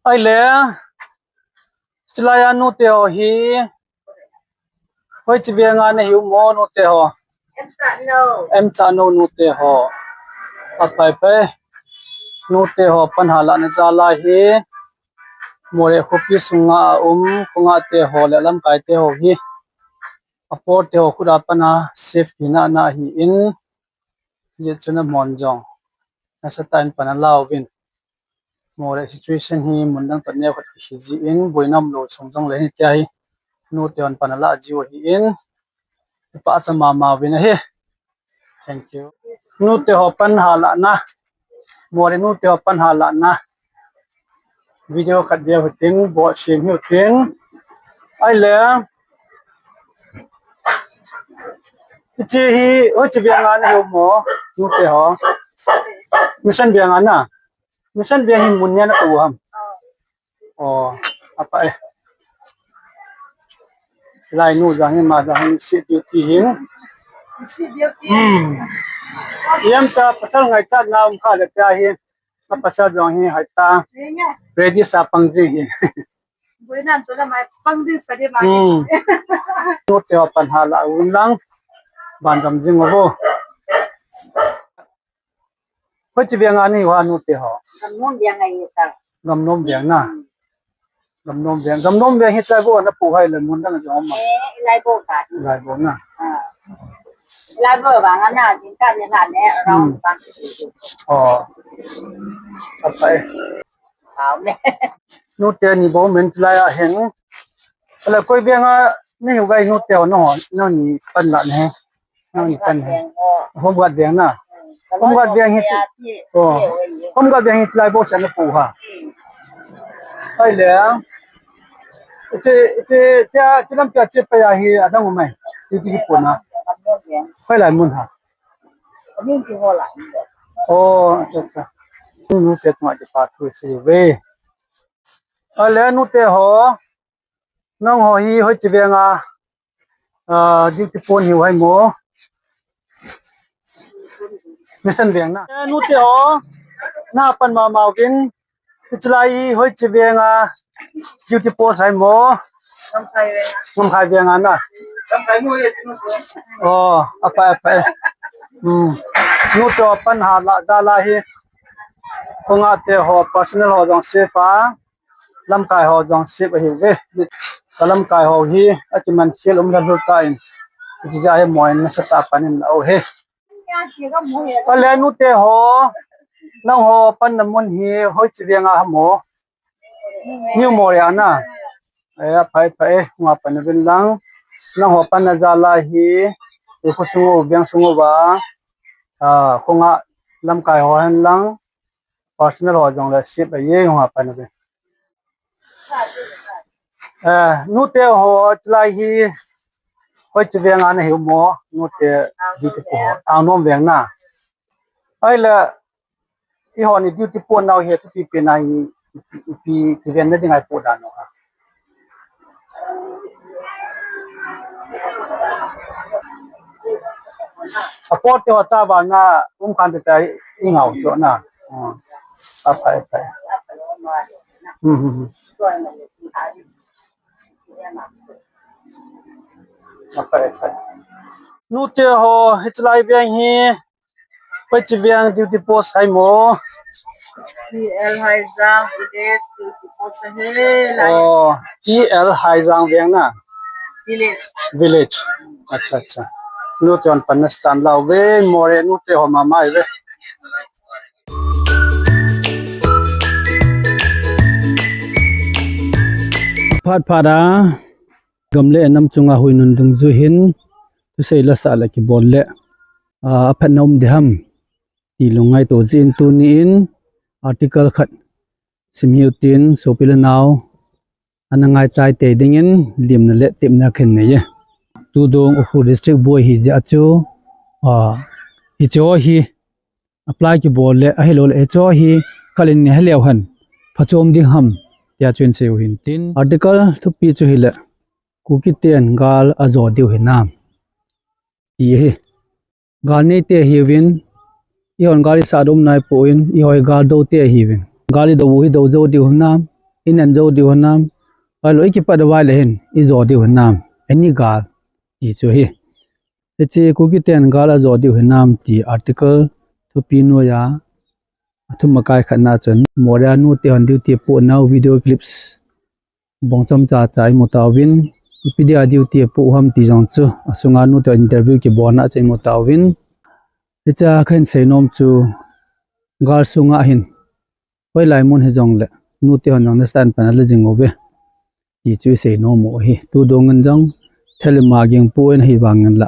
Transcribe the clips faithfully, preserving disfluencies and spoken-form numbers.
Ahile, chulai a nute ho hi, hoiche veng a nahiu mo nute ho? Em cha no nute ho. Apai pai. Nute ho panhalahna jal a hi, Moreh khopi sunga aum, khonga te ho le lamkai te ho hi, apor te ho khut a pan a safe kina na ahin, jeh chun amon jong nasatah in pan ala uvin. Moreh situation hi mun dang toh neo khat kihi jin, boina umlou chung jongle hitia hi nute hon pan ala jiu ahin, ipachat mama uvin ahi. Thank you. Nute ho panhalahna. Moreh nute ho panhalahna video khat veu hitin, bol sem hiu tin. Ahile, hiche hi, hoiche veng a nahiu mo nute ho? Mission veng a na. Mission veng hi mun nia natou ham? Oh, apa eh. Lai nu jong hi, ama jong hi, night duty hin. Hmm. Ijemtia pasal ngaichatna um kha le tia hi. Apasal jong hi, hoi ta. Ready sa pang jing hi. Hmm. Nute ho panhala uvin lang. Banjom jing uvo. Hoiche veng a nahiu ham nute ho? Gamnom veng ahi sir. Gamnom veng na. Hmm. Gamnom veng. Gamnom veng hi chulai bou a napu ham ahile mun dang a jong um am? Eh, chulai bou tah. Chulai bou na. Ah. Chulai bou vang a na, jingkah ni na ne, around. Hmm. Bang. Oh. Apai. Amen. Nute ni bou men chulai a hin. Ahile koi veng a nahiu ham nute ho, nangho, nangni panlah na hi? Nangni pan hi. Home guard veng na. Home guard veng hi. Oh. Home guard veng hi chulai bou seh a napu ham? Ahile, hiche, hiche, hiche, hiche lampi a hiche pai a hi adang um em? Hiche hi pon a. Hoilai mun ham? Oh, acha, acha. Nute chunga kipa thu sei uve. Ahile nute ho, nangho hi hoiche veng a, ah, duty pon hiu ham mo? Mission veng na. Eh, nute ho, napan mama uvin. Hiche lai hi hoiche veng a duty post ham mo? Ngamkhai veng a. Ngamkhai veng a na. Oh, apai, apai. Hmm. Nute ho panhala jal a hi, khonga te ho, personnel ho jong safe a, lamkai ho jong safe ahiuve. Ka lamkai ho hi akiman khel um lhalhul tan, hiche jeh a hi moin nasatah a pan in la u hi. Ahile nute ho, nangho panna mun hi hoiche veng a ham mo? New Moreh a na. Eh, aphai, aphai, eh, hung a pan uvin lang. Nangho panna jal a hi, i kho sung u, veng sung uva, ah, khonga lamkai ho hen lang, personnel ho jongle safe ahi, hung a pan uvin. Eh, nute ho, chulai hi, hoiche veng a nahiu mo, nute duty po ho, Angnom veng na. Ahile, eihon i duty pon nau hi, thupi pen a hi, ipi kiven na ding ahi po dan u ham? Apor te ho cha vang na, um khan te cha i ngau cho na. Hmm. Aphai, aphai. Hmm, hmm, hmm. Aphai, aphai. Nute ho, hiche lai veng hi, hoiche veng duty post ham mo? T L Haijang village duty post ahi lai. Oh, T L Haijang veng na? Village. Village. Acha, acha. Nute hon pan nasatah in la uve, Moreh nute ho mama ahiuve. Phat phat a, gam le nam chunga huinun dungjuiyin, thusei lasah le kibol le, ah, aphatna um ding ham ti lungngaito jin tuni in article khat sim hiu tin, sopi le nao, ana ngaichai tei dingin limna le tepna kahin nei e. Tudung Ukhrul District boi hi jeh a chu, ah, hicheho hi apply kibol le, ahilouleh hicheho hi kal in nei leu hen phachom ding ham, tia chu hin seiu hin tin. Article thupi chu hile, Kuki ten gal ajo diu hinam, ti ahi. Gal neite ahiuvin, eihon gal isat um naipon, eiho hi gal doute ahiuvin. Gal idou u hi dou jou diu hinam, i nen jou diu hinam, ahilou i kipat uva le hin i jo diu hinam, any gal, ti chu ahi. Hiche Kuki ten gal ajo diu hinam ti article thupi noiya, athum akai khatna chun Moreh a nute hon duty apoh nau video clips bong chomcha cha imu tauvin, ipi dia duty apoh u ham ti jong chu, asunga nute interview kibolna chu imu tauvin. Hichea kahin seinom chu, gal sunga hin, hoilai mun hijongle, nute hon jong nasatah in pan ala jing uve, ti chu iseinom u ahi. Tudongin jong, thil ima gingpoi ahivangin la,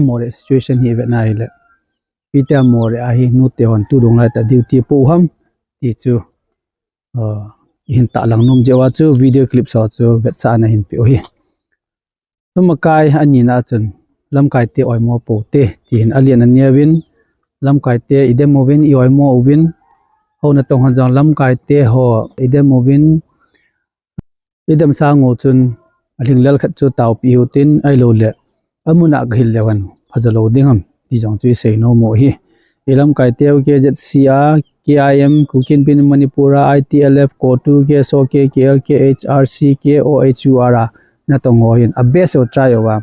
Moreh situation hi vetna hile, ipitia Moreh a hi nute hon tudong laitah duty apoh u ham, ti chu, ah, ihin tahlang nom jeh uva chu video clip ho chu vetsahna hin peh u ahi. Thum akai anina chun, lamkaite oimo pou te, ti hin alen aneuvin, lamkaite idem uvin, i oimo uvin, hou natong hon jong lamkaite ho idem uvin, idem sang u chun, alhinglel khat chu taopeh u hitin, ahilouleh, amun a gahil leu hen, phajo lou ding ham, ti jong chu iseinom u ahi. I lamkaiteu K Z C a, K I M, Kuki Inpi Manipur a, I T L F, CoTU, K S O, K K L, K H R C, K O H U R a, natong ho hin, abest u try uva,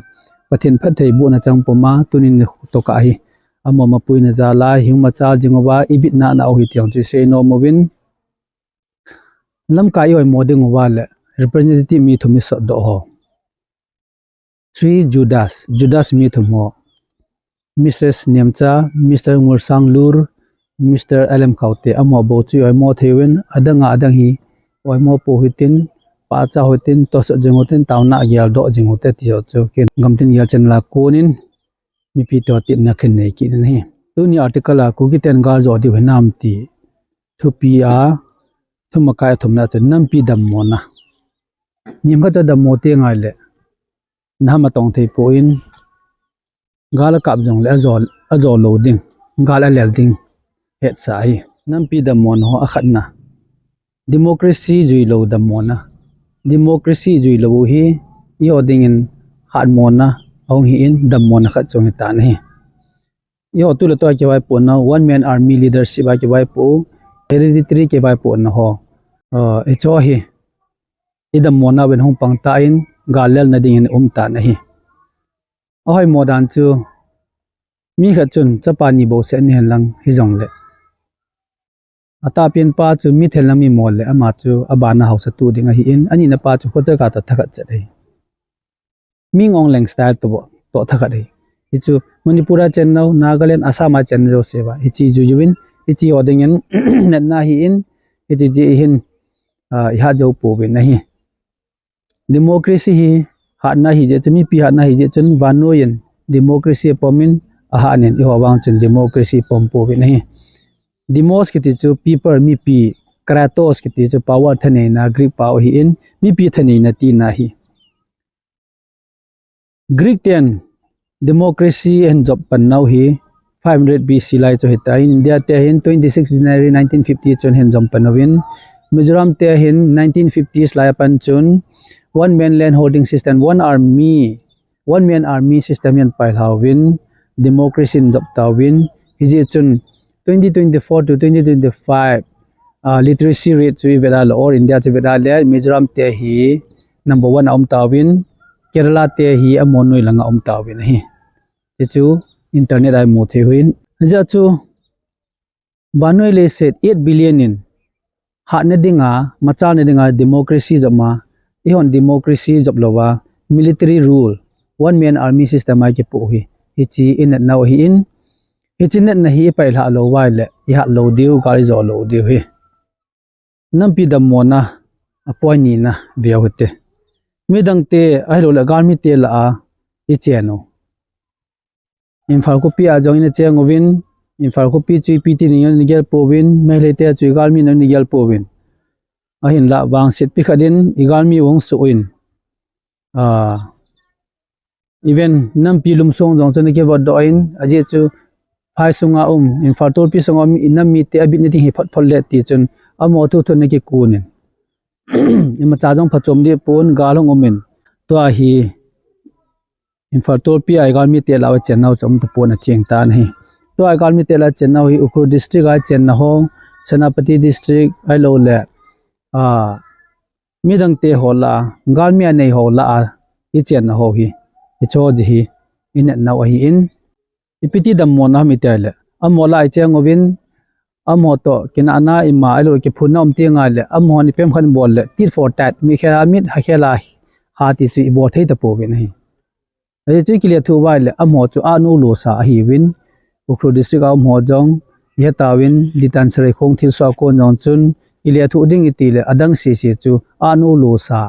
Pathen phattheibohna chang puma, tunin nikho toh kahi, amaho mapuina jal a, hung machal jing uva, ibitna ana u ahi ti jong chu iseinom uvin. Lamkai i oimo ding uva le, representative mi thum isotdoh ho. Three Judas, Judas mi thum ho. Missus Nemcha, Mister Ngulsanglur, Mister L M Khaute, amaho bou chu i oimo thei uvin, adang a adang hi, oimo pou hitin, pachat u hitin, tosot jing u hitin, taona ageldoh jing u hite ti jong chu, ken gamtin gel channel a konin, mipi toh tin ana khen nei kit in ahi. Tuni article a Kuki ten gal jo diu hinam ti thupi a, thum akai athumna chu nampi dammona. Neokhat toh dammo te ngai le, naham atong thei poi, gal akap jongle ajo, ajo lou ding, gal alel ding, hetsa ahi. Nampi dammona ho akhatna. Democracy jui lou dammona. Democracy jui lou u hi, eiho dingin hatmona, ahung hi in dammona khat chu hung hitan ahi. Eiho tule tua kivaipohna, one man army leadership a kivaipoh u, hereditary kivaipohna ho. Uh, hicho hi, i dammona uvin hung pang tan, gal lelna dingin umtan ahi. Ahoimo dan chu, mi khat chun chapa ni bouseh ahi henlang hijongle, atahpen pa chu mi theng lang mi mol le ama chu abana haosa tu ding ahin, anina pa chu khojaga toh thakhat chet ahi. Mi ngong leng style toh, toh thakhat ahi. Hichu Manipur a chennau, Nagaland, Assam a chenna jouse uva hiche jui uvin, hiche ho dingin natna ahin, hiche jeh hin, ah, ihat jou pouvin ahi. Democracy hi hatna ahi jeh chun, mipi hatna ahi jeh chun, vannoi in democracy apomin, ahatnin eiho vang chun democracy apom pouvin ahi. Demos kiti chu people, mipi, kratos kiti chu power, thaneina, Greek pao ahin, mipi thaneina tina ahi. Greek ten democracy ahin jop pan nau hi five hundred B C lai chu ahitan, India te hin twenty six January nineteen fifty chun ahin jop pan uvin, Mizoram te hin nineteen fifties lai apat chun one man land holding system, one army, one man army system ahin pailha uvin, democracy ahin jop tauvin, hijeh chun twenty twenty-four to twenty twenty-five, ah, literacy rate chu ivet a le, all India chu ivet a le, Mizoram te hi number one a um tauvin, Kerala te hi amon noi langa um tauvin ahi. Hichu internet a imu thei uvin. Hijeh chun, vannoi leiset eight billion in hatna dinga, machalna dinga democracy jop ma, eihon democracy jop louva, military rule, one man army system a kipoh u hi, hiche inatnau ahin, hiche natna hi ipailhah louva ahile, ihat lou diu, gal ijo lou diu ahi. Nampi dammona, apoint nina, veu hite. Midang te, ahilouleh galmi te lah a, ichen u. Imphal khopi a jong ina cheng uvin, Imphal khopi chu ipi ti nangin nagel pouvin, Meitei te chu igalmi nangin nagel pouvin. Ahinlah vangset pi khat in igalmi u hung soh in, ah, even nampi lum song jong chu nakivot doh in, ajeh chu phai sunga um, Imphal tolpi sunga um, inam mite abitna ding hi phot phot le ti chun, amaho thu thu nakikun in. Imacha jong phachom deh pon, gal hung um in. Tua hi, Imphal tolpi a igalmi te lah a chennau chu um tapon, atheng tan ahi. Tua igalmi te lah a chennau hi Ukhrul district a chenna ho, Senapati district, ahilouleh, ah, midangte ho lah a, galmi anei ho lah a ichenna ho hi, hiche ho jeh hi inatnau ahin, ipi ti dammona ham itile, amaho lah a icheng uvin, amaho toh kinahna ima ahilou le kiphunna um teng ahile, amahon ipi ham khat ibol le tit for tat, mikhel a mit, hakhel a ha ti chu ibol thei tapouvin ahi. Ajeh chu ikilethuh uva ahile amaho chu ahnu losa ahiuvin, Ukhrul district a umho jong ihet tauvin, Litan Sareikhong thilsoh a kon jong chun ilethuh ding itile adang sese chu ahnu losa,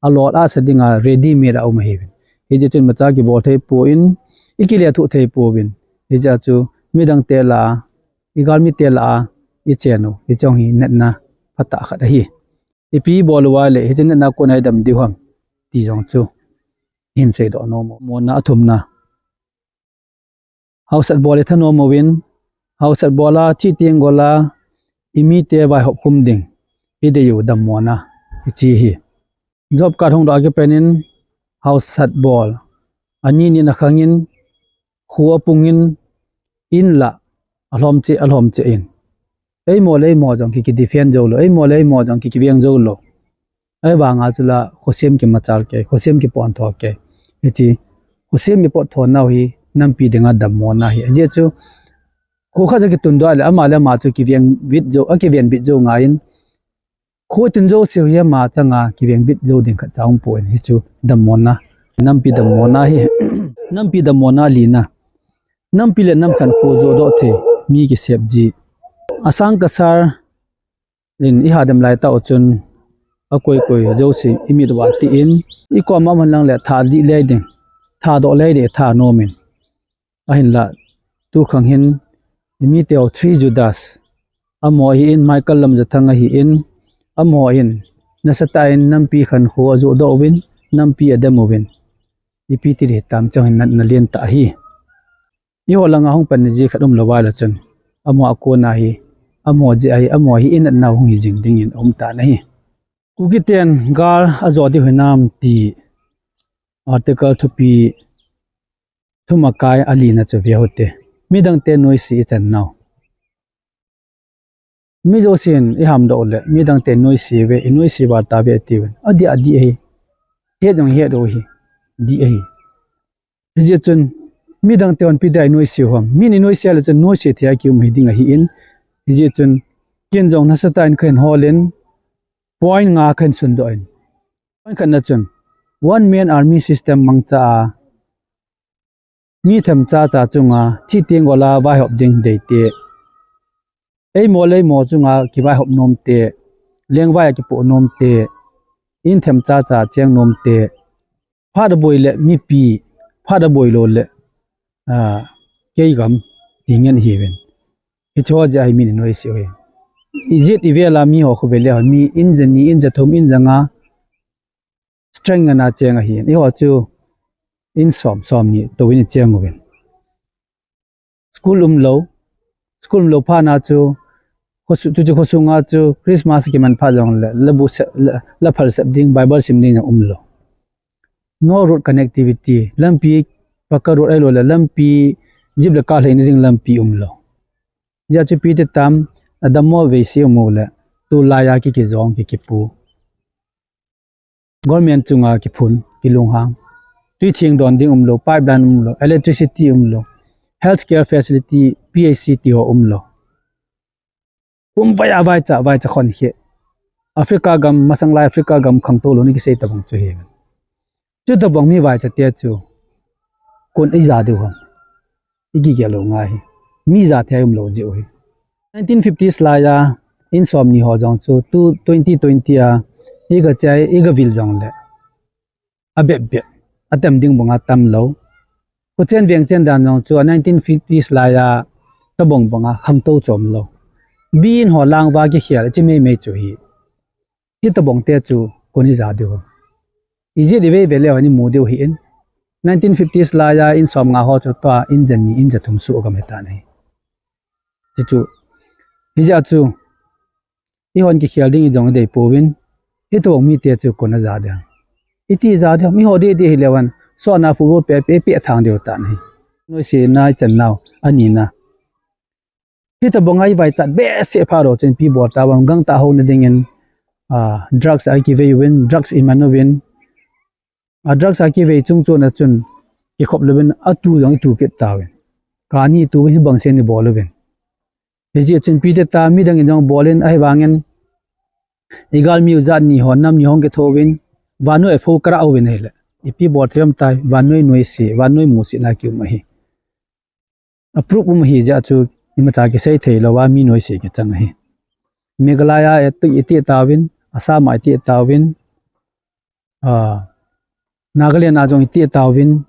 alol asa dinga ready made a um ahiuvin. Hijeh chun imacha kibol thei pon, ikilethuh thei pouvin. Hijeh a chu midangte lah a, igalmite lah a ichen u, hiche jong hi natna phatah khat ahi. Ipi bol uva ahile hiche natna kona idam diu ham ti jong chu hin seidoh nom u. Mona athumna, haosat bol ithanom uvin, haosat bol a, chih teng gol a, imite vaihop khum ding idei u dammona hiche hi. Job card hungdoh a kipan in haosat bol, ani nin akhang in, kho apung in, in lah alhom cheh, alhom cheh in, eimo le eimo jong ki, kidefend joulou, eimo le eimo jong ki, kiveng joulou. Ahivanga chula khosem kimachal kei, khosem kipontho kei. Hiche khosem ipotthonau hi nampi dinga dammona ahi. Ajeh chu kho khat a kitundoh le ama le ama chu kivengbit jou, akivengbit jou ngai in, kho tun jouseu hi ama changa kivengbit jou ding khatcha umpon, hichu dammona, nampi dammona hi. Nampi dammona lina, nampi le nam khankho johdoh thei, mi kisep ji. Asang kasar in ihadem laitah u chun akoikoi jouse imit uva tin, ikoma um henlang le tha dih lei ding, thadoh lei ding ithanom in. Ahinlah tukhang hin imite ho Three Judas, amaho ahin, Michael Lamjathang ahin, amaho ahin, nasatah in nampi khankho ajohdoh uvin, nampi adem uvin, ipi ti ding hitam, chong hin natna lentah ahi. Eiho langa hung panna ji khat umlou uva ahile chun, amaho a kona hi, amaho jeh ahi, amaho hi inatnau hung hijing dingin aumtan ahi. Kukiten gal ajo diu hinam ti article thupi thumakai alina chu ve uhite. Midangte noise ichannau. Mi jousen ihamdoh uleh midangte noise uve, inoise val tauve atiuvin, adih adih ahi. Het jong het u ahi, dih ahi. Hijeh chun midangte hon ipi dia inoise u ham? Min inoise le chun noise thei a kium hiding ahin. Hijeh chun ken jong nasatah in kahin holin, point nga kahin sundoh in. Point khatna chun, one man army system mangcha a, mi themcha cha chunga chih teng gol a vaihop ding deite, eimo le eimo chunga kivaihop nomte, lengvai a kipoh nomte, in themcha cha cheng nomte, phat aboi le mipi, phat aboilou le keigam ti ngen ahiuvin. Hicheho jeh a hi min inoise u ahi. Ijat ivel a miho khu vele ho, mi in jani, in jathum, in janga strength ngen a cheng ahin. Eiho chu in som, somni touvin icheng uvin. School umlou, school umlou phatna chu, chuche khosunga chu Christmas kiman phat jongle, la phal sep ding, Bible sim ding jong umlou. No road connectivity, lampi, paka road ahiloule lampi, jeep le car lheina ding lampi umlou. Hijeh chu ipi ti tam, adammo veise um uleh, tulai a ki kijong ki kipu. Government chunga kiphun, kilunghang. Twi theng don ding umlou, pipeline umlou, electricity umlou, healthcare facility, P H C ti ho umlou. Pumvai a vaicha, vaicha khon hi. Africa gam, masanglai Africa gam khangtou lou ni kisei tabang chu hi. Chutobang mi vaichate chu kon ija diu ham? Igigel lou ngai hi. Mi jat thei umlou jeh u hi. Nineteen fifties laiya in somni ho jong chu tu twenty twenty a iga chai, iga vil jongle, abep bep, atam ding banga tamlou. Khochen vengchen dan jong chu nineteen fifties laiya tobang banga khangtou chomlou. Bin ho langva kikhel chi meimei chu hi. Hitobangte chu kon ija diu ham? Ijat ivei vele hon imu diu ahin. Nineteen fifties laiya in somnga ho chu tua in jani, in jathum suh gam hitan ahi. Hichu, hijeh a chu, eihon kikhel ding ijong idei pouvin, hitobang mite chu kon aja diu ham? Iti ija diu ham? Eiho didi hileu hen, sotna football pe, pe, pe thang diu tan ahi. Noise na ichannau, anina. Hitobanga ivaichat behseh phat lou chun ipi bol tauvem, gangtah houna dingin, a, drugs a kivei uvin, drugs iman uvin, a drugs a kivei chung chun a chun kikhop louvin, atu jong itu kit tauvin. Kani itu uvin, hibang sen ibol uvin. Hijeh chun ipi ti ta, midang in jong bol in, ahivangin igalmi u jat ni ho, nam ni ho kitho uvin, vannoi a pho kara uvin ahile, ipi bol thei um tai, vannoi noise, vannoi musit na kium ahi. A proof um ahi jeh chu imacha kisei thei louva mi noise kichang ahi. Meghalaya a iti tauvin, Assam a iti tauvin, a, Nagaland a jong iti tauvin,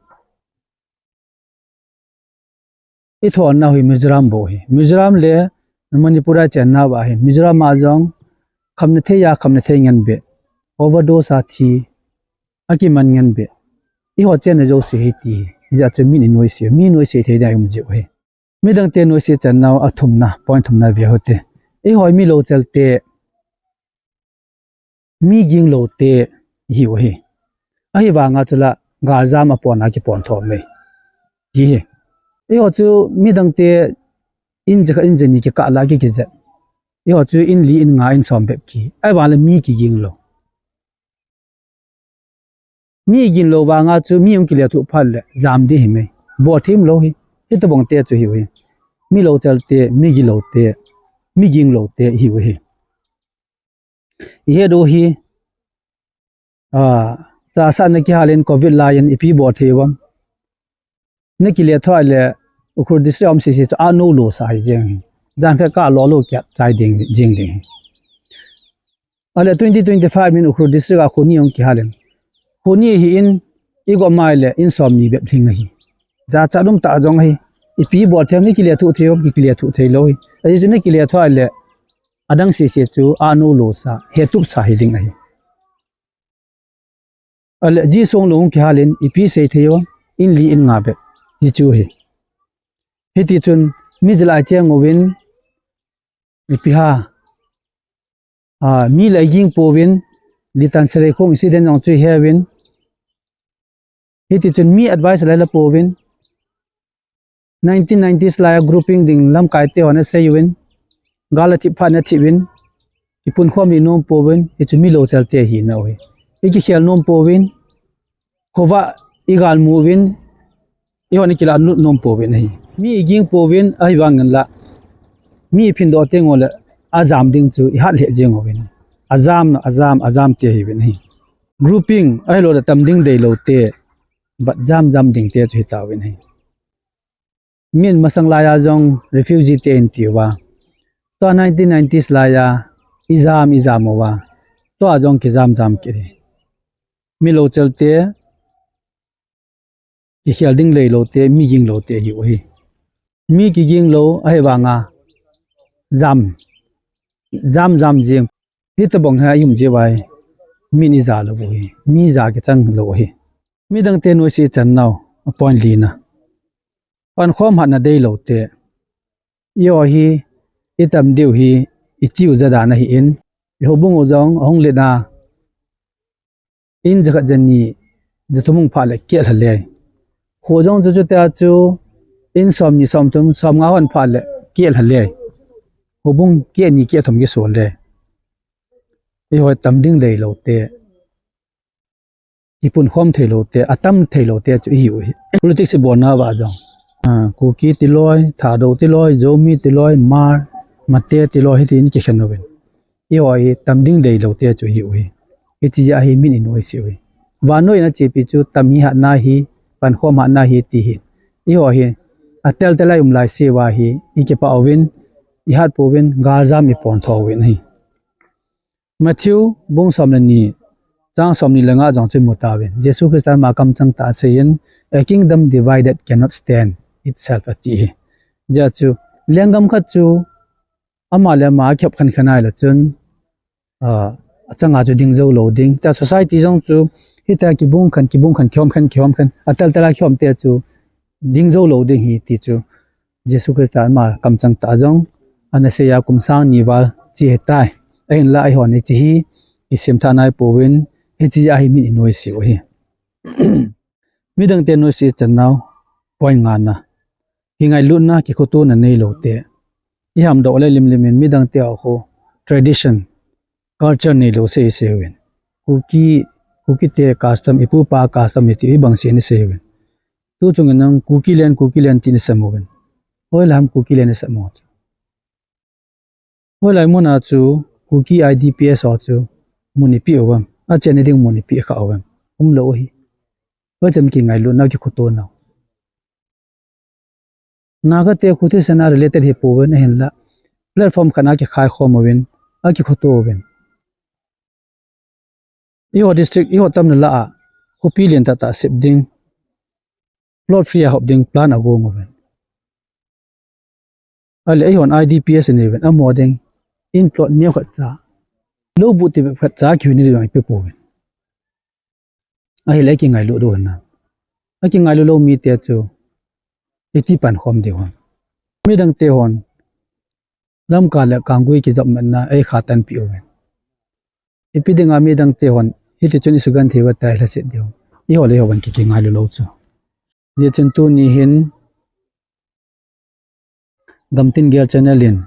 i thona hi Mizoram bou hi. Mizoram le Manipur a chenna uva hin, Mizoram a jong khamna thei a, khamna thei ngen beh, overdose a thi, akiman ngen beh. Eiho chenna jouse hi ti hi. Hijeh chun min i noise, mi noise thei ding a um jiu hi. Midang te noise chenna u athumna, point thumna ve u hite. Eiho mi louchel te, mi ging lou te ihiu hi. Ahivanga chula galjam a pon a kipon thom e. Ti hi. Eiho chu midang te in jakhat in jani kikah la ki kijep. Eiho chu in li in nga in som bep ki. Ahivang le mi kiging lou. Mi ging lou vanga chu mi hung kile thuh phat le jam ding hi mai. Bol thim lou hi. Hitobang te chu hiu hi. Mi louchel te, mi ging lou te, mi ging lou te hiu hi. I het u hi, a, chasa na kihal in covid lai in ipi bol thei uvam. Na kile thua le Ukhrul district a um sese chu anou lo sa hi jeng hi. Jan khat ka lo lo kia chai ding jing ding hi. Ale twenty twenty-five min Ukhrul district a khoni hung kihal in. Khoni hi in i go mai le in som ni bep lhing ahi. Jachat um tah jong ahi. Ipi bol thei uvam, i kile thuh thei uvam, ki kile thuh thei lou hi. Ajeh chu na kile thua le adang sese chu anou lo sa, hetup sa hi ding ahi. Ale, ji song lou hung kihal in, ipi sei thei uvam, in li in nga bep. Hichu hi. Hiti chun, mi jilai cheng uvin, ipi ha. A, mi lai ging pouvin, Litan Sereikhong incident jong chu i he uvin. Hiti chun, mi advice lai la pouvin. Nineteen nineties lai a grouping ding lamkai te hon asei uvin, gal a thip phat na thip uvin, i punkhom ni nom pouvin, hichu mi louchel te hina u hi. I kikhel nom pouvin, khovah i gal mu uvin, i hon i kila lut nom pouvin ahi. Mi i ging pouvin, ahivangin la, mi i phin doh teng ule, ajam ding chu i hat lheh jeng uvin. Ajam na, ajam, ajam te hiuvin ahi. Grouping, ahilou le tam ding dei lou te, bat jam jam ding te chu hitauvin ahi. Min masang lai a jong refugee te in ti uva. Tua nineteen nineties lai a, i jam, i jam uva. Tua jong kijam jam kit hi. Mi louchel te, kikhel ding lei lou te, mi ging lou te hiu hi. Mi kiging lou, ahivanga jam, jam jam jing. Hitobang hi a i um jeh uva hi, min i ja lou u hi, mi ja kichang lou u hi. Midang te noise i chan nau, a point lina. Pankhom hatna dei lou te. Eiho hi, i tam diu hi, i tiu ja dan ahi in. I houbung u jong, ahung len a. In jakhat jani, jathum hung phat le kiat lha le. Kho jong chu chutia chu, in somni somthum, somnga hon phat le kiat lha le. Houbung kiat ni kiat thum kisol le. Eiho tam ding lei lou te. Kipunkhom thei lou te, atam thei lou te chu ihiu hi. Politics i bolna uva jong. A, Kuki tiloi, Thadou tiloi, Zomi tiloi, Hmar, Mate tiloi, hiti in kikhen uvin. Eiho hi tam ding lei lou te chu ihiu hi. Hiche jeh a hi min i noise u hi. Vannoi in achepi chu tam hi hatna hi, pankhom hatna hi ti hi. Eiho hi, atel tel a i um lai se uva hi, i kipah uvin, i hat pouvin, galjam i pon tho uvin ahi. Matthew bung som le ni, chang somni le nga jong chu imu tauvin. Jesu Christa ama kamchang tah a aseiyin, "A kingdom divided cannot stand itself," ati hi. Hijeh chun, lenggam khat chu ama le ama akikhop khen khen a ahile chun, a, achanga chu ding jou lou ding. Tua society jong chu, hitia kibung khen, kibung khen, kihom khen, kihom khen, atel tel a kihom te chu, ding jou lou ding ahi ti chu Jesu Christa ama kamchang tah a jong ana seiya kum sang ni val che ahitai. Ahinla eihon hiche hi isim tha nai pouvin, hiche jeh a hi min i noise u ahi. Midang te noise i chan nau, point ngana. Kingailutna, kikhotona neilou te. I hamdoh le limlim in midang te a khu tradition, Culture neilou sei sei uvin. Kuki, Kuki te custom, ipu pa custom iti ibang sei ni sei uvin. Tu chung in nang Kuki len, Kuki len ti ni sei uvin. Hoilai ham Kuki len ni sei mo. Hoilai mun a chu Kuki I D P S ho chu mun ipi uvem. Achena ding mun ipi kha uvem. Umlou hi. Hoicham kingailu nau kikhoto nau. Naga te khu thisan a related hi pouvin ahinla. Platform khat a kikhai khom uvin, akikhoto uvin. Eiho district, eiho tamna lah a, khopi lentah tah sep ding, plot free a hop ding plan agong uvin. Ahile eihon I D P S nei uvin, amo ding, in plot neo khat cha, lou bu ti khat cha kihu ni ding ipi pouvin. Ahile kingailu doh na. Akingailu lou mite chu, iti pan khom diu ham. Midang te hon, Lamka le Kanggui kijop matna, ei kha tanpi uvin. Ipi dinga midang te hon, hiti chun isugenthei uva tai lhaset diu. Eiho le eiho vang kikingailu lou chu. Hijeh chun tuni hin, Gamtin Gel channel in,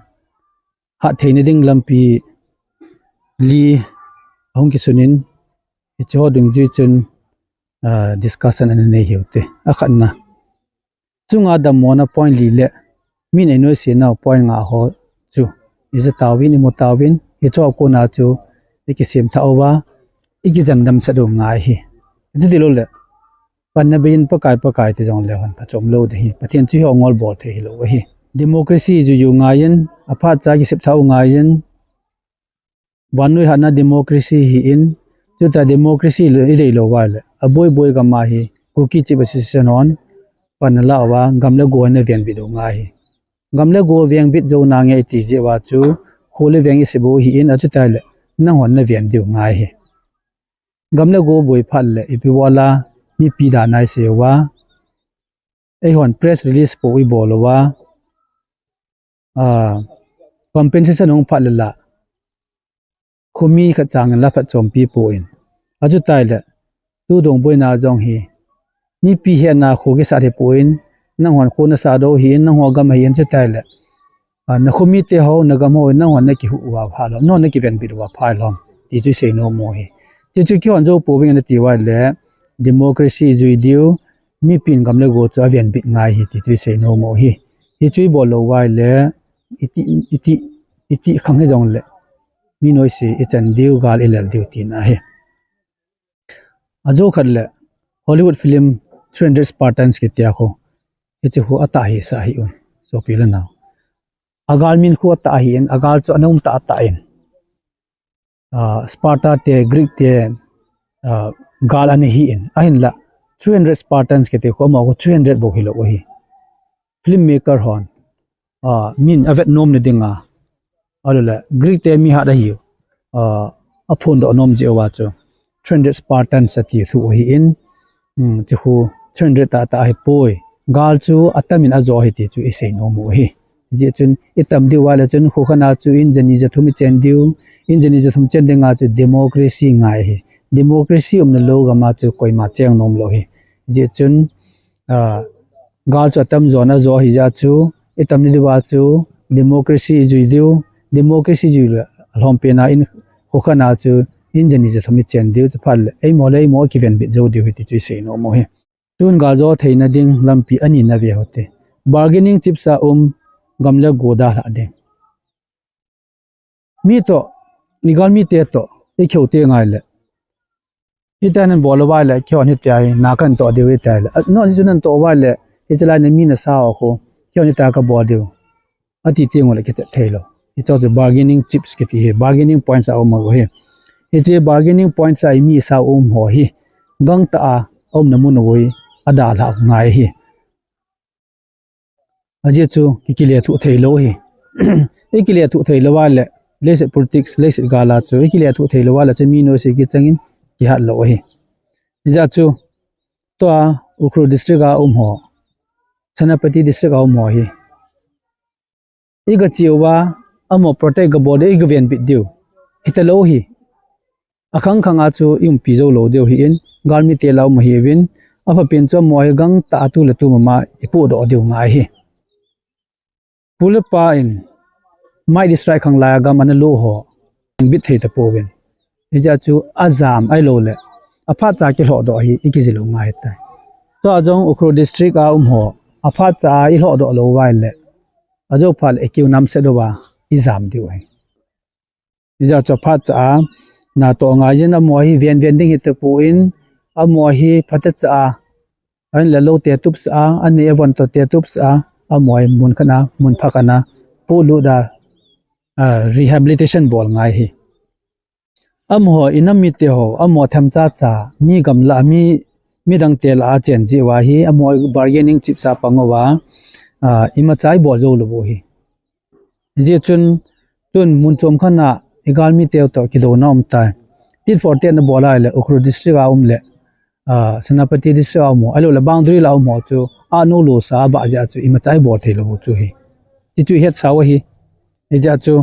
hatthei na ding lampi li ahung kisun in, hiche ho dungjui chun, ah, discussion ana nei hiu te. Akhatna. Chunga dammona point li le, min ei noise nau point nga ho chu. Ija tauvin, imu tauvin, hiche ho kona chu, ikisem tha uva, ikijen damsah diu ngai hi. Chuti lou le, panna bei in Pakai, Pakai ti jong le hon phachom lou ding hi. Pathen chu hi ongol bol thei hilou ahi. Democracy jui u ngai in, aphat cha kisep tha u ngai in, vannoi hatna democracy hi in, chuta democracy le i dei lou uva le. Aboi boi gam a hi, Kuki Chief Association hon, panna la uva, gam le go ana venbit u ngai hi. Gam le go venbit jou nange iti jeh uva chu, kho le veng isep u hi in, achuti le, nang hon na ven diu ngai hi. Gam le go boi phat le, ipi bola, mipi dan a isei uva. Eihon press release po ibol uva. Ah, compensation hung phat le la. Khomi khat chang in la phatchompi poi. Achuti le, tu dong boina jong hi. Mipi hetna kho kisat hi poi, nang hon kho nasat u hi in, nang ho gam hi in chuti le. Ah, na khomi te ho, na gam ho, nang hon na kihu uva pha lom, nang hon na kivenbit uva pha lom, ti chu isei nom u hi. Ti chu kihon jou pouvin nati uva le, democracy jui diu, mipin gam le go chu avenbit ngai hi, ti chu isei nom u hi. Ti chu ibol lou uva le, iti, iti, iti khang hi jong le, mi noise ichan diu, gal ilel diu tina hi. Ajo khat le, Hollywood film Three Hundred Spartans kiti a khu, hiche khu atah hisah hi un, sopi le nao. Agal min khu atah hi in, agal chu ana um tah atah in. Ah, Sparta te, Greek te, ah, gal ana hi in. Ahinla, Three Hundred Spartans kiti khu, amaho khu three hundred bou hilou u hi. Filmmaker hon, ah, min avet nom na dinga. Ahilou le, Greek te mi hat ahiu. Ah, aphondoh nom jeh uva chu. Three hundred Spartans ati thu u hi in. Hmm, chu khu three hundred tah tah hi poi. Gal chu atam in ajo hi ti chu isei nom u hi. Hijeh chun itam diu uva le chun khu khat a chu in jani jathum ichen diu. In jani jathum chen dinga chu democracy ngai hi. Democracy umna lou gam a chu koima cheng nom lou hi. Hijeh chun, ah, gal chu atam jo na jo hi jeh chu, itam ni diu uva chu, democracy ijui diu, democracy jui le, alhom pen a in khu khat a chu, in jani jathum ichen diu, chuphat le, eimo le eimo kivenbit jou diu hi ti chu isei nom u hi. Tun gal jo theina ding lampi ani na ve u hite. Bargaining chips a um, gam le go dalhah ding. Mi toh, igalmi te toh, ikihou teng ahile. Hitia nabol uva le, kihon hitia hi, na katoh diu hitia le. A, nangho jeh chun natoh uva le, hiche lai a mi nasa ho khu, kihon hitia kabol diu. Ati teng uleh kichat thei lou. Hiche chu bargaining chips kiti hi, bargaining points a um u hi. Hiche bargaining points a mi sa um ho hi. Gangtah a, aumna mun u hi, adalhah ngai hi. Ajeh chu, ki, kilethuh thei lou hi. Ikilethuh thei lou uva le, leiset politics, leiset gal a chu, ikilethuh thei lou uva le, chu mi noise kichang in, kihat lou hi. Hijeh chu, tua, Ukhrul district a um ho, Senapati district a um ho hi. Iga che uva, amaho protect gabol diu, iga venbit diu. Hita lou hi. Akhang khang a chu i umpi jou lou diu hi in, galmi te la um hi uvin, aphapen chu amaho hi gangtah a tu le tu mama i pohdoh diu ngai hi. Pu le pa in, might strike khang lai a gam ana lo ho. bit thei tapouvin. Hijeh chun ajam ahilou le, aphat cha kilhoh doh hi ikijil u ngai tai. Tua jong Ukhrul district a um ho, aphat cha a ilhoh doh lou uva ahile, ajo phat le ikeu namse doh uva ijam diu ahi. Hijeh chun aphat cha a natoh ngai jin, amaho hi ven ven ding hi tapon, amaho hi phatecha a, ahin le lou te tupsa a, anei avon toh te tupsa a, amaho hi mun khat a, mun pha khat a, pulut a, ah, rehabilitation bol ngai hi. Amaho inam mite ho, amaho themcha cha, mi gamla, mi, midang te lah a chen jeh uva hi, amaho bargaining chip sa pang uva, ah, imacha ibol jou lou u hi. Hijeh chun, tun mun chom khat a, igalmi teu toh kidouna um tai. Tit for tat nabol a ahile, Ukhrul district a um le, ah, Senapati district a um ho, ahilou le boundary lah a um ho chu, anoh lou sa abah jeh a chu, imacha ibol thei lou u chu hi. Ti chu ihet sa u ahi. Hijeh a chu,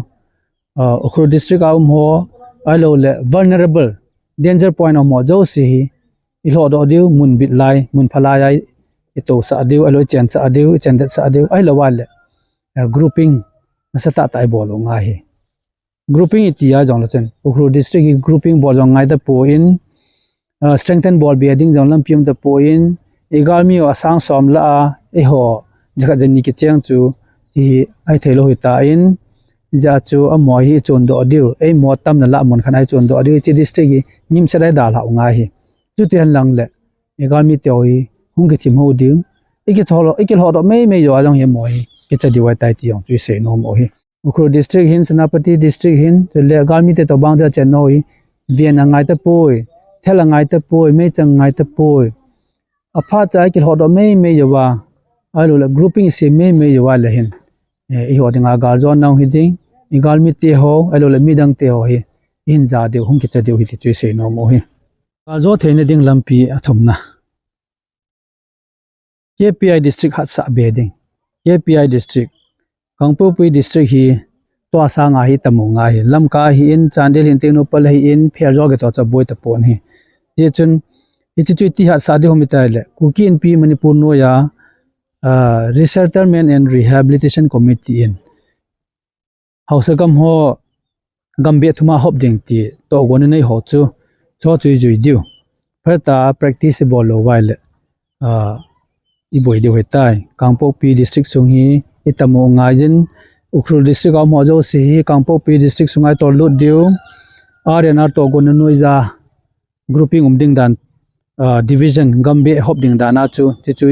ah, Ukhrul district a um ho, ahilou le vulnerable, danger point a um ho jouse hi, ilhoh doh diu, mun bit lai, mun pha lai a, itousah diu, ahilou ichensah diu, ichendet sah diu, ahilou le, ah, grouping, nasatah tah a ibol u ngai hi. Grouping iti a jong le chun, Ukhrul district hi grouping bol jong ngai tapon, ah, strengthen bol be ding jong lampi um tapon, igalmi ho asang som lah a, eiho, jakhat jani kicheng chu, hi, ahi thei lou hi tan, hijeh a chu amaho hi ichon doh diu, eimaho tamna lah mun khat a ichon doh diu, hiche district hi ngimset a idalhah u ngai hi. Chuti hen lang le, igalmi teu hi, hung kithim hou diu, ikilhoh, ikilhoh doh mei mei jou a jong hi amaho hi, kicha diu ahitai ti jong chu isei nom u hi. Ukhrul district hin, Senapati district hin, chule galmi te toh boundary a chen ho hi, ven angai tapoi, thel angai tapoi, meichang angai tapoi. Aphat cha a ikilhoh doh mei mei jou uva, ahilou le grouping isem mei mei jou uva le hin, eh, eiho dinga gal jona hiding, igalmi te ho, ahilou le midang te ho hi, ihin ja diu, hung kicha diu hi ti chu isei nom u hi. Gal jo theina ding lampi athumna. K P I district hatsah be ding. K P I district. Kangpokpi district hi tua sanga hi tam u ngai hi. Lamka ahin, Chandel ahin, Tengnoupal ahin, Pherzawl kiti toh chu aboi tapon hi. Hijeh chun, hiche chu iti hatsah diu ham iti le, Kuki Inpi Manipur noiya, ah, Resettlement and Rehabilitation Committee in haosa gam ho gambeh thuma hop ding ti tohgon anei ho chu, chu chu ijui diu. Phatah a practice ibol lou uva ahile, ah, iboi diu ahitai. Kangpokpi district sung hi itam u ngai jin, Ukhrul district a um ho jouse hi Kangpokpi district sunga itol lut diu. R and R tohgon noiya grouping um ding dan, ah, division gambeh hop ding dan a chu, ti chu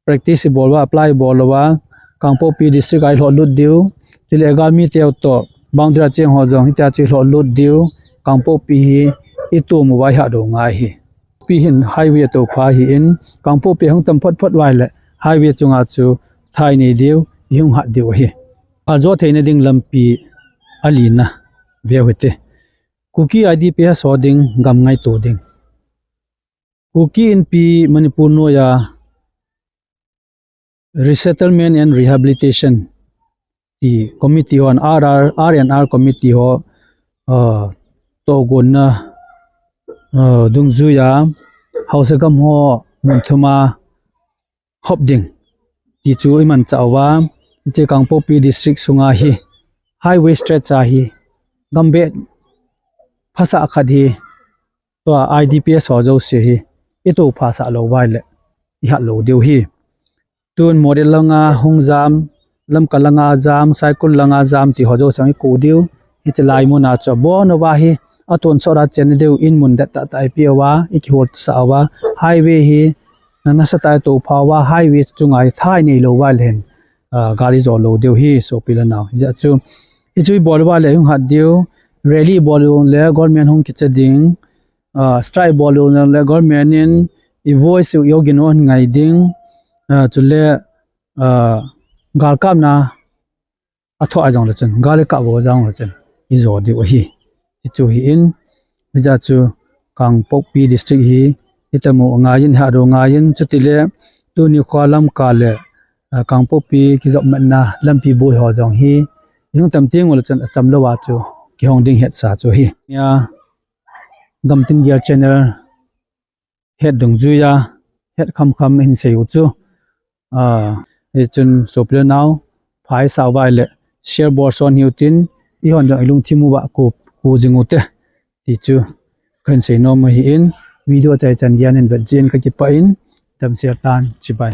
practice ibol uva, apply ibol uva, Kangpokpi district a ilhoh lut diu, chule galmi teu toh, boundary a cheng ho jong, hitia chu ilhoh lut diu, Kangpokpi hi itom uva ihat u ngai hi. Pi hin highway atoupha ahin, Kangpokpi hung tam phot phot uva ahile, highway chunga chu tha inei diu, ihung hat diu ahi. Gal jo theina ding lampi alina, veu hite. Kuki I D P ho ding, gam ngaito ding. Kuki Inpi Manipur noiya Resettlement and Rehabilitation ti committee hon, R R, R and R committee ho, ah, tohgonna, ah, dungjuiya, haosa gam ho mun thuma hop ding ti chu imanchah uva, hiche Kangpokpi district sunga hi highway stretch a hi gambeh phasah khat hi tua I D P S ho jouse hi itoupha sah lou uva ahile ihat lou diu hi. Tun Moreh langa hung jam, Lamka langa jam, Saikul langa jam ti ho jouse ikou diu. Hiche lai muna chu abon uva hi, atonsot a chenna diu in mun det tah tah ipi uva, ikihol sah uva, highway hi nasatah a itoupha uva, highway chunga hi tha inei lou uva ahile hin, ah, gal ijo lou diu hi, sopi le nao. Hijeh chun, hichu ibol uva ahile hung hat diu, rally ibol u le government hung kicha ding, ah, strike ibol u le government in i voice u, i ogin u ahin ngai ding, ah, chule, ah, galkapna athoh a jongle chun, gal ikap u jongle chun, ijo diu ahi. Hichu hi in, hijeh chun Kangpokpi district hi itam u ngai in, ihat u ngai in, chutile tuni khoa Lamka le, ah, Kangpokpi kijopmatna lampi boi ho jong hi ihung tam teng ule chun achamlou a chu kihong ding hetsa chu ahi. Nia, Gamtin Gear channel het dungjuiya, het khamkham ihin sei u chu, ah, hichun sopi le nao, pha isah uva ahile share bolson hiu tin, eihon jong ilungthim uva kop, po jing u te, ti chu kahin seinom ahin, video achaichan geiya nahin vet jeh in kakipah in, damsel tan, chibai.